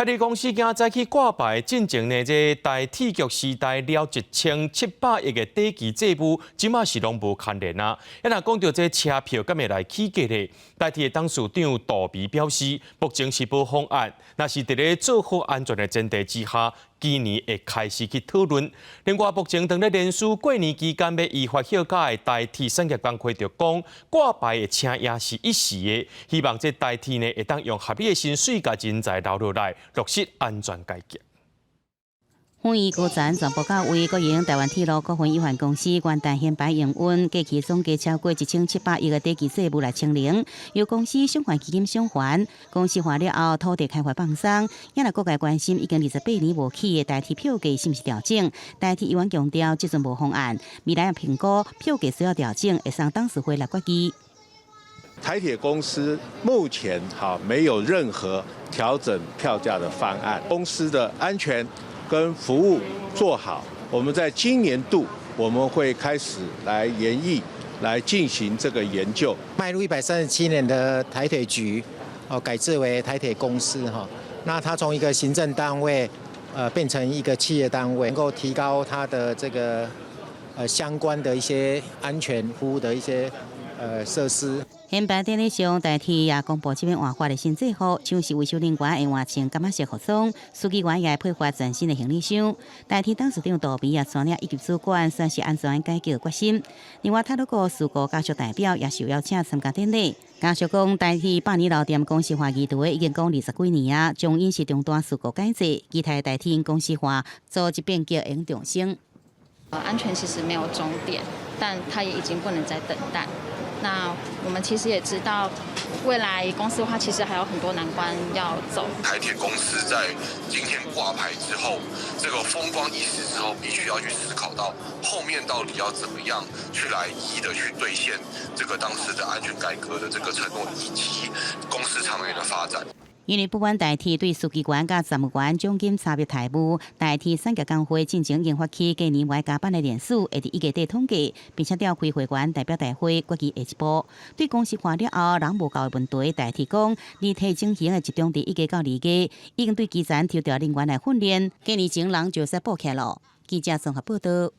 台鐵公司今早起掛牌進前呢，這台鐵局時代了1700億的短期債務，這馬是攏無牽連啊。啊若講著這車票敢會來起價咧？台鐵的董事長杜比表示，目前是無方案，若是佇咧做好安全的前提之下，今年會開始去討論。另外，目前當咧連署過年期間欲依法休假的台鐵產業工會就講，掛牌的聲也是一時的，希望這台鐵呢會當用合理的薪水共人才留落來，落實安全改革。粉圓高層全部到位，國營台灣鐵路股份有限公司元旦掀牌營運，過去總計超過1700億的短期債務來清零，由公司償還基金償還。公司化了後，土地開發放鬆，也來各界關心已經28年無起的台鐵票價是毋是調整？台鐵議員強調，這陣無方案，未來評估票價需要調整，會送董事會來決議。台鐵公司目前哈沒有任何調整票價的方案，公司的安全跟服務做好，我們在今年度我們會開始來研議，來進行這個研究。邁入137年的台鐵局，哦改制為台鐵公司哈，那它從一個行政單位，變成一個企業單位，能夠提高它的這個相關的一些安全服務的一些設施。掀牌典禮上，台鐵也公布這擺換發的新制服，像是維修人員會換穿柑仔色服裝，書記員也會配發全新的行李箱。台鐵董事長杜比也帶領一級主管宣示安全改革決心。另外，太魯閣事故家屬代表也受邀請參加典禮。家屬講，台鐵百年老店公司化議題已經講20幾年啊，終因是重大事故改制，期待台鐵公司化組織變革會重生。安全其實沒有終點，但它也已經不能再等待。那我們其實也知道，未來公司化其實還有很多難關要走。台鐵公司在今天掛牌之後，這個風光一時之後，必須要去思考到後面到底要怎麼樣去來一一的去兌現這個當時的安全改革的這個承諾，以及公司長遠的發展。因為不滿台鐵對書記員佮站務員獎金差別待遇，台鐵產業工會進前已經發起過年外加班的人數會佇1月底統計，並且召開會員代表大會決議下一步。對公司化了後人無夠的問題，台鐵講擬提整形的集中佇1月到2月，已經對基層抽調人員來訓練，過年前人就會使補起來囉。記者綜合報道。